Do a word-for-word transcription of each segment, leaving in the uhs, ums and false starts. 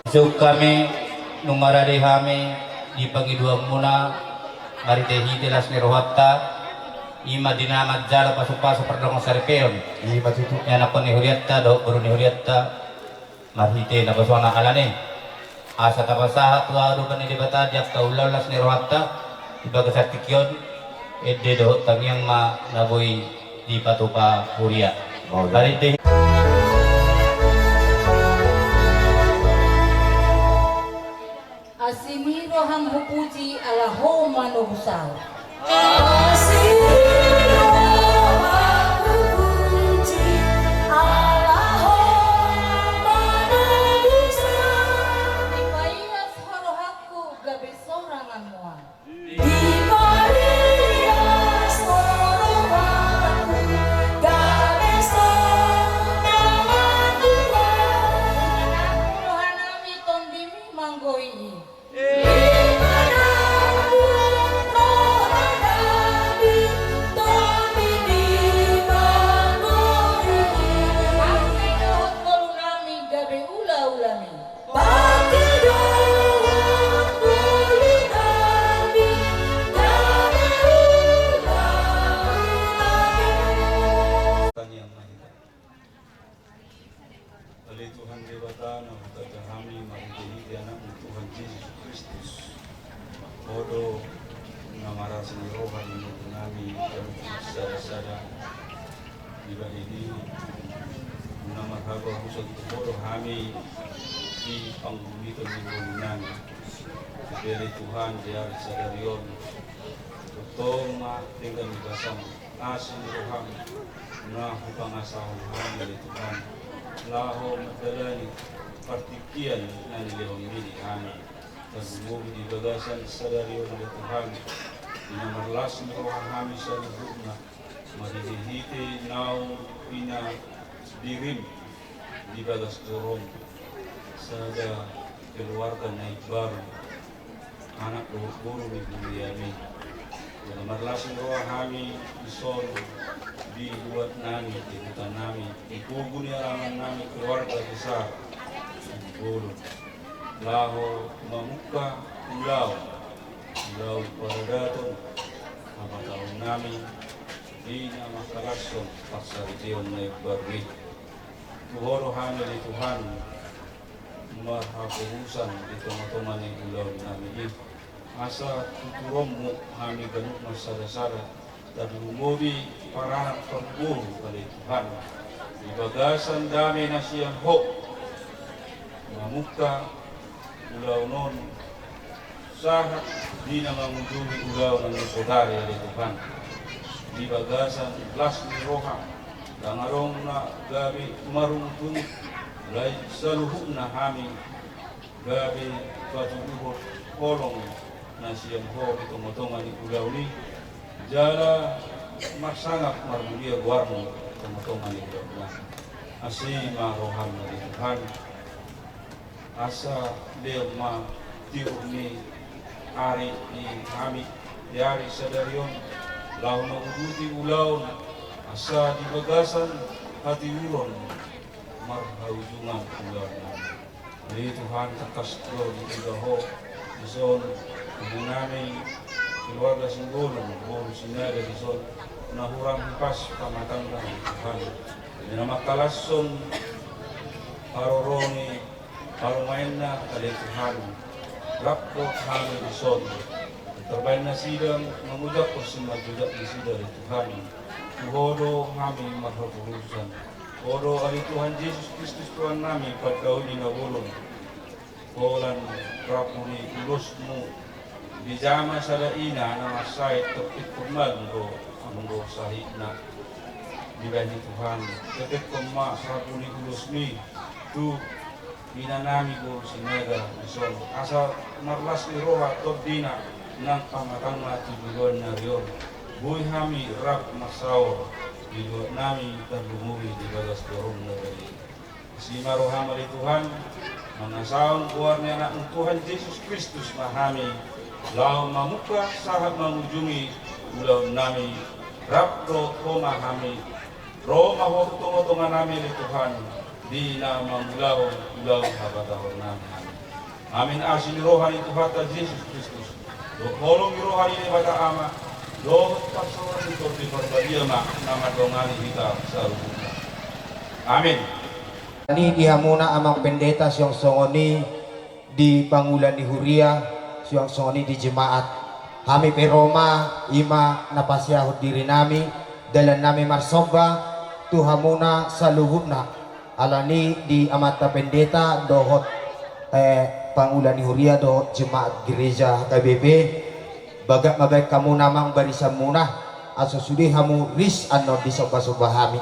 Sungkun hami, nunga rade hami di pangidoanmuna, marhitehite las ni rohanta, i ma di na manjalo pasupasu pardongansaripeon. Ima tutu. Ianakhon ni hurianta dohot boru ni hurianta, marhite na pasupasu na alani. Asa tapasahat tu adopan ni Debata di angka ulaon las ni rohanta di bagasan tingki on, ende dohot tangiang ma na boi dipatupa huria. Marhite. Asi ni roham hupuji ala Ho manobus ahu. Asi ni roham hupuji ala Ho manobus ahu. Dipaias Ho rohangku gabe sorangan Ho. Dipaias Ho rohangku gabe sorangan Ho. Di rohanami tondimi manggori i. Di rohanami tondimi manggori i. Pangke dohot ngolunami gabe ulaulami. Pangke dohot ngolunami gabe ulaulami. Ale Tuhan Debata, na hutanda hami marhitehite Anakmu Tuhan Jesus Kristus, Ho do na marlas ni roha di ngolunami, sada-sada. Dibahen i, na marhabarusan tu Ho do hami di pangguliton ni ngolunami. Jadi Tuhan, di ari sadari on, tongtong ma denggan ni basaM, asi ni rohaM, na hupangasahon hami ale Tuhan, laho mandalani partingkian na nilehonMi di hami. Tarlumobi di bagasan sadari on ale Tuhan, di na marlas ni roha hami saluhutna, marhitehite naung pinadirim di bagas joroM sada keluarga na imbaru, anak dohot boru ni huriaMi. Jala marlas ni roha hami dison di luatnami, di hutanami, di pogu ni alamannami, keluarga besar Simbolon, laho mamungka ulaon, ulaon paradaton, hapatahononnami, di na mangkalashon parsaripeon na imbaru i. Tu Ho do hami ale Tuhan marhaporusan di tonga-tonga ni ulaonnami i. Asa tuturonMu hami ganup marsada-sada, tarlumobi paranak parboru ale Tuhan, di bagasan dame na sian Ho, mamungka ulaon on, sahat di na mangujungi ulaon na nipotari ale Tuhan. Di bagasan las ni roha, ndang adong na gabe marungutungut, alai saluhutna hami gabe patuduhon holong na sian Ho di tonga-tonga ni ulaon i, jala marsangap marmulia goarMu di tonga-tonga ni ulaonnami. Asi ma rohaM ale Tuhan, asa lehon ma tiur ni ari ni hami di ari sadari on, laho manguduti ulaon, asa di bagasan hatiuron marhaujungan ulaonnami. Ale Tuhan, tangkas do dipiga Ho dison, ibotonami, keluarga Simbolon, boru Sinaga dison, na hurang hipas pamatangna Tuhan, di na mangkalashon haroro ni parumaenna ale Tuhan, rap dohot hami dison, tarbahen nasida mangojakhon simanjojak nasida ale Tuhan, tu Ho do hami marhaporusan. Ho do ale Tuhan Jesus Kristus Tuhannami, pandaoni na bolon, holan rambu ni ulosMu dijama sada ina na marsahit, tongtong malum do anggo sahitna. Dibahen i Tuhan, tetekhon ma rambu ni ulosMi tu inanami boru Sinaga dison, asa marlas ni roha tondina nang pamatangna tu joloan ni ari on, boi hami rap marsaor di luatnami tarlumobi di bagas joroM na badia i. Asi ma rohaM ale Tuhan, mangasahon goar ni AnakMu Tuhan Jesus Kristus ma hami, laho mamungka sahat mangujungi ulaonnami, rap dohot Ho ma hami, ro ma Ho tu tonga-tonganami ale Tuhan, di na mangulahon ulaon hapatahononnami. Amin. Asi ni roha ni Tuhanta Jesus Kristus, dohot holong ni roha ni Debata Ama, dohot parsaoran ni Tondi Parbadia ma na mandongani hita saluhutna. Amin. Ni di hamuna amang pendeta, suang songon i di pangula ni huria, suang songon i di jemaat. Hami pe ro ma, i ma na pasahat diri nami, dalan nami marsomba tu hamuna saluhutna. Alani di amanta pendeta dohot, eh, pangula ni huria dohot jemaat gereja H K B P, bagak ma baen hamuna amang barisan muna, asa sude hamu ris annon disombasomba hami.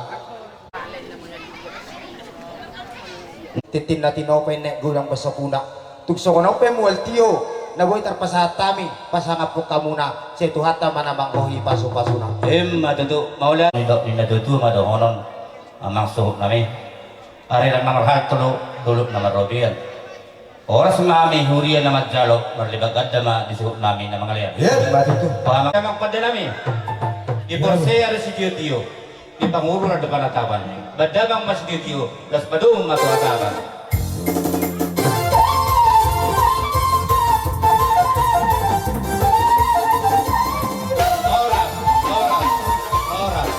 Tintin na tinopa i na godang basapuna. Tung songon on pe mual tio na boi tarpasahat hami, pasangaphon hamuna, sai Tuhanta ma na manggohi pasupasuna. Emma tutu, mauliate. Nidok ni natuatua ma dohonon, amang suhut nami. Ari na marhalto do dolok na marrobean. Horas ma hami huria na manjalo, marlibak ganda ma di suhut nami na mangalean. Emma tutu. Pahamang. Amang pande nami, diporsea do sitiotio, dipangulu do panatapan, baen damang ma sitiotio, laos padomu ma tu hatapan. Horas, horas, horas.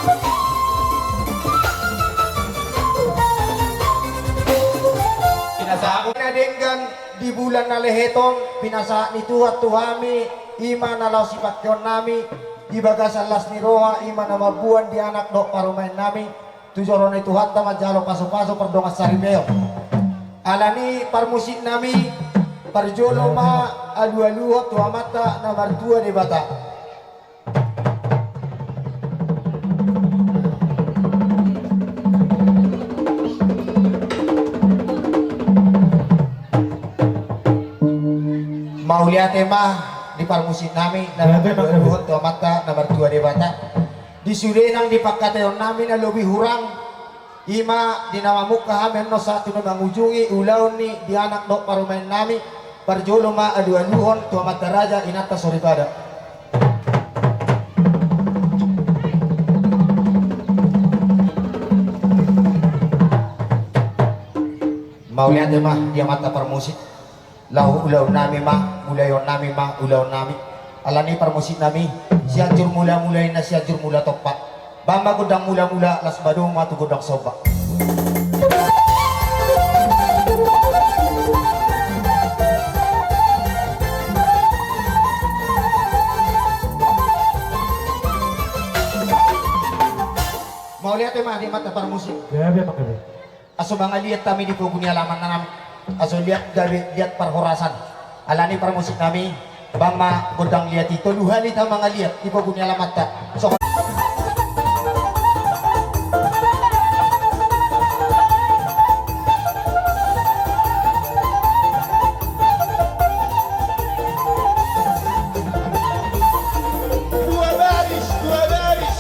Pinasahat na denggan di bulan na lehet on, pinasahat ni Tuhan tu hami, i ma na laho sipangkeon nami di bagasan las ni roha, i ma na mamboan di anak dohot parumaen nami, tu joro ni Tuhanta manjalo pasupasu pardongan saripeon. Alani parmusik nami, parjolo ma alualuhon tu Amanta na martua Debata. Mauliate ma di parmusik nami na, mauliate ma, alualuhon tu Amanta na martua Debata. Di sude nang di pangkataion nami na lobi hurang, i ma di na mamungka hami annon sahat tu na mangujungi ulaon ni di anak dohot parumaen nami, parjolo ma alualuhon tu amanta raja, inanta soripada. Mauliate ma di amanta parmusik. Laho ulaon nami ma, mulaion nami ma ulaon nami. Alani parmusik nami, Sianjur Mulamula ninna Sianjur Mulatompa. Baen ma gondang mulamula, laos padomu ma tu gondang somba. Mauliate ma di amanta parmusik. Gabe, gabe. Aso mangaliat hami di pogu ni alaman nami, aso liat gabe, liat parhorasan. Alani parmusik nami, baen ma gondang liat i, tolu hali hita mangaliat di pogu ni alamanta. So. Dua baris, dua baris.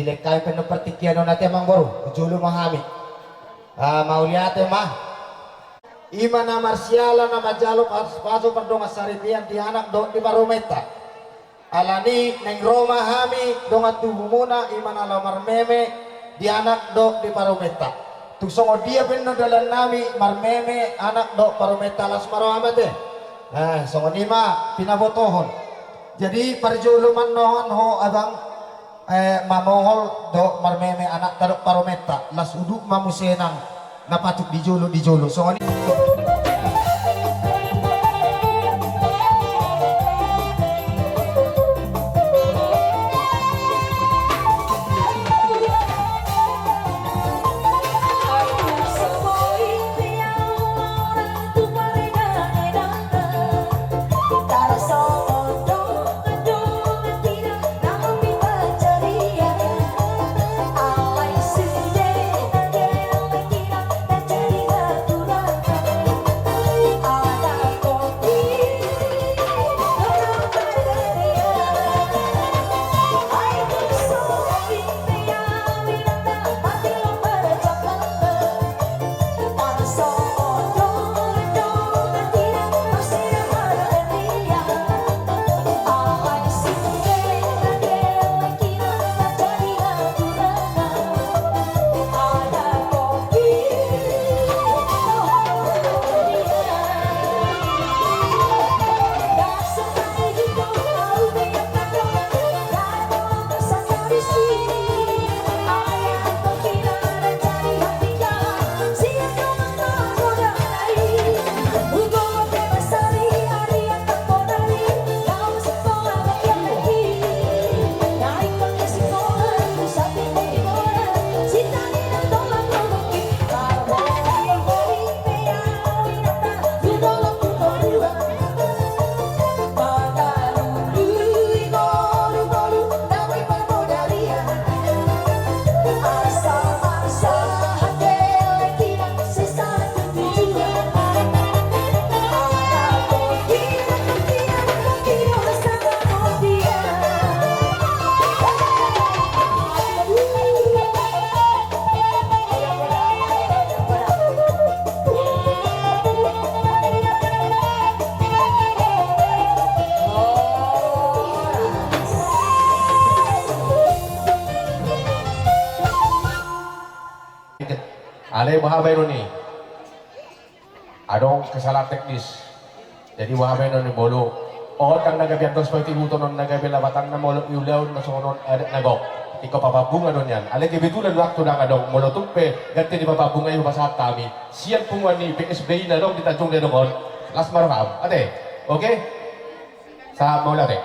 Dengkai pe na partingkian on ate amangboru, jolo ma hami. Ah, mauliate ma. I ma na marsiala na manjalo pasupasu pardongansaripeon di anak dohot di parumaenta. Alani naeng ro ma hami dongan tubumuna i ma na laho marmeme di anak dohot di parumaenta. Tung songon dia pe annon dalannami marmeme anak dohot parumaenta, las ma roham ate. Eh, songon i ma pinabotohon. Jadi parjolo ma annon ho abang, eh, mamohol dohot marmeme anakta dohot parumaenta, las udut ma muse nang na patut di jolo di jolo songon i. Alai boha baenon i? Adong kesalahan teknis. Jadi boha baenon i molo on ndang na gabe andos paihutihut on, na gabe lapatanna molo iulaon na songon on adat na gok. Ingkon papabunga do nian. Alai kebetulan waktu ndang adong, molo tung pe ganti ni papabunga i hupasahat hami sian punguan ni P S B I na adong di Tanjung Ledong on. Las ma roham ate. Oke. Sahat ma ulaon.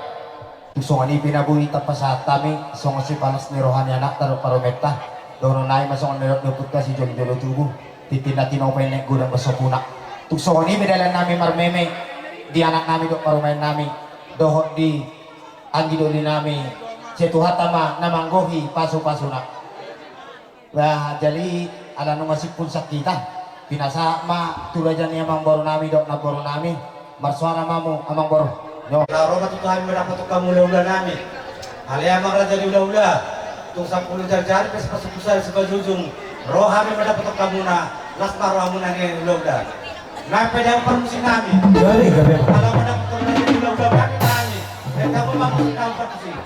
Tung songon i pe na boi tapasahat hami songon sipalas ni roha ni anakta dohot parumaenta. Dohonon nami ma songon nidok ni ompunta sijolojolo tubu, tintin na tinopa i naeng godang do sopuna. Tung songon i pe dalannami marmeme di anaknami dohot parumaennami dohot di anggi doli nami. Sai Tuhanta ma na manggohi pasupasuna. Bah, jadi ala nunga simpul sangkita, pinasahat ma tu raja ni amangboru nami dohot namboru nami. Marsoara ma hamu amangboru. Nyo. Ro ma tutu hami mandapothon hamu hulahula nami. Ale amang raja ni hulahula, tung sampulu jari-jari pe sipasungkun sari sipajujung. Ro hami mandapothon hamuna, las ma rohamuna nian hulahula. Nang pe dang parmusik nami. Jadi gabe. Ala mandapothon raja ni hulahula nami. Dang gabe ma musik nami parmusik.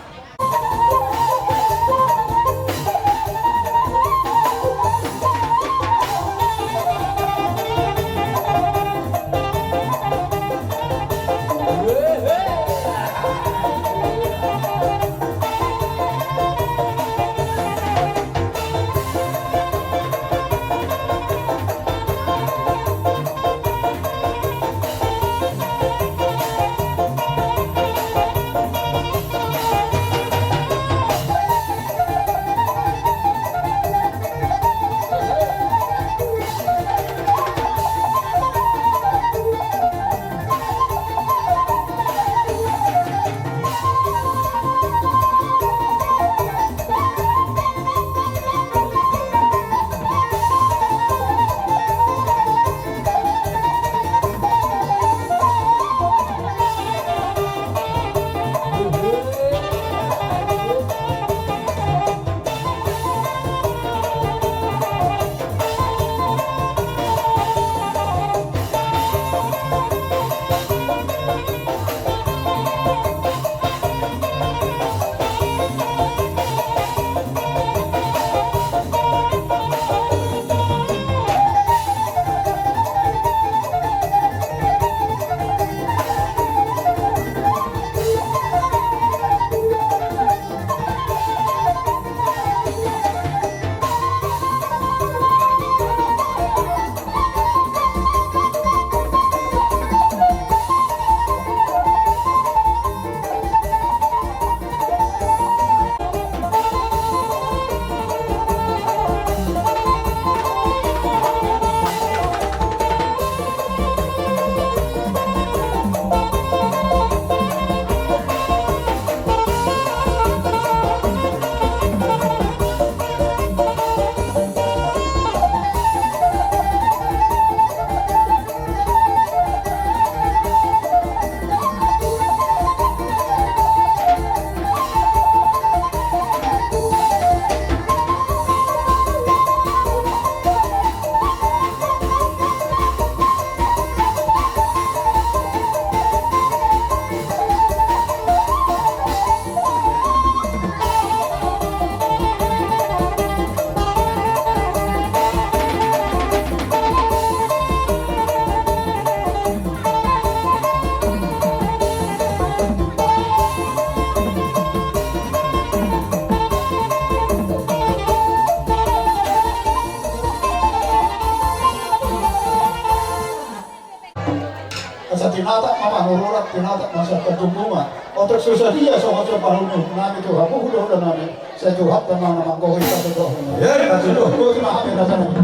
Hamu rurat pinatak masa tajumuma. Otak susah dia songon so palumu nami tu hamu hula-hula nami. Sai Tuhanta ma na manggohi satu dohmu. Ya, ya, sudah. Boti ma hami raja nami.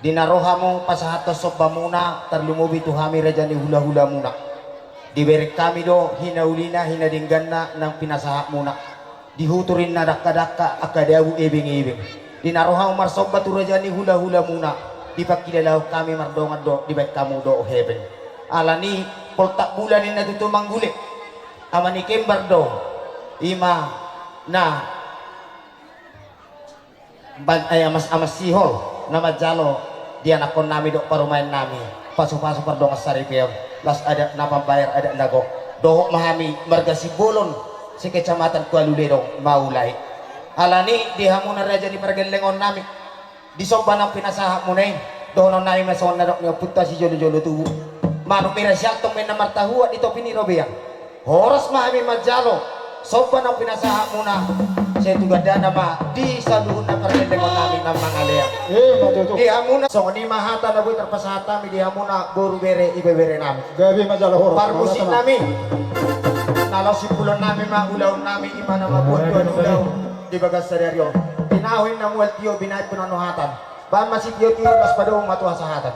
Di na ro hamu pasahathon sombamuna tarlumobi tu hami raja ni hula-hulamuna. Dibereng hami do hinaulina hinadengganna nang pinasahatmuna. Dihutur inna dangka-dangka angka dabu ebeng-ebeng. Di na ro hamu marsomba tu raja ni hula-hulamuna, dipangkilalahon hami mardongan do dibaen hamu do hepeng. Alani poltak bulan inna tutu manggule. Ama ni kembar do. Ima na ban-, eh, amas, amas sihol na manjalo di anakkon nami dohot parumaen nami. Pasu-pasu pardongan saripeon, las adat na pambayar adat na gok. Dohot ma hami marga Simbolon, sekecamatan Kualu Ledong, maulai. Alani di hamuna raja ni pargellengon nami, di somba naung pinasahatmuna i, dohonon nami ma songon na dok ni ompunta sijolo-jolo tubu. Manuk mira sialtong ma inna martahuat di topi ni robean. Horas ma hami manjalo somba naung pinasahatmuna. Sai tu gandana ma di saluhutna pargellengon nami na mangalean. Eh, ma tutu. Di hamuna songon i ma hata na boi tarpasahat hami di hamuna boru, bere, ibebere nami. Gabe manjalo horas. Parmusik nami. Na laos simpulon nami ma ulaon nami, ima na mambuat tuan ulaon di bagas sadari on. Tinahu inna mual tio, binahen tu nanohatan. Bahen ma sitio-tio, las padomu ma tu hasahatan.